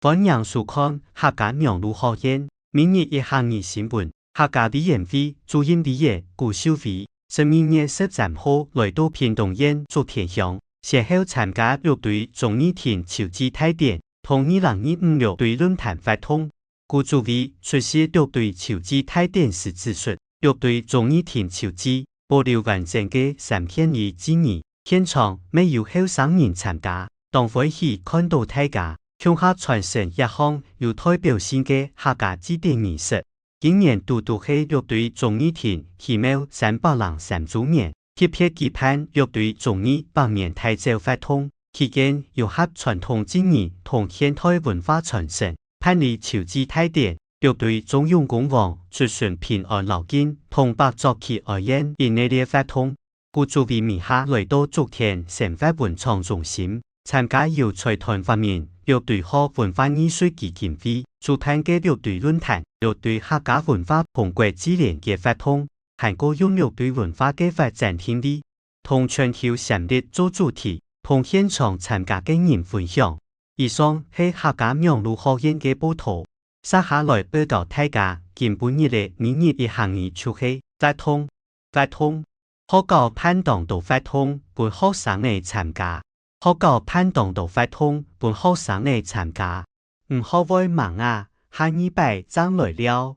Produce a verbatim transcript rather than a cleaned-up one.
歡迎收看客家網路學院每日一客語新聞。客家委員會主任委員古秀妃十二月十三號來到屏東縣竹田鄉，先後參加六堆忠義亭籌資大典同二零二五六堆論壇活動。古主委出席六堆籌資大典時指出，六堆忠義亭籌資保留完整个三縣一致詞，現場乜有後生人參加，當歡喜看到大家共下傳承這項有代表性个客家祭典儀式。今年堵堵係六堆忠義亭起廟三百零三週年，特別舉辦六堆忠義百年大醮活動，期間融合傳統祭儀同現代文化傳承，辦理籌資大典。六堆忠勇公王出巡平安遶境同百作祈哀宴一系列活動。古主委尾下來到竹田生活文創中心，參加由財團發明六堆號文化藝術基金會主辦个六堆論壇、六堆客家文化同國際連結活動，還過用六堆文化个發展定位，同全球潛力做主題，同現場參加个人分享。以上係客家網路學院个報導。接下來報導大家今晡日个每日一客語就係活動，活動。學校辦當多活動分學生仔參加，學校辦當多活動分學生仔參加。你學會吂啊？下二擺正來尞。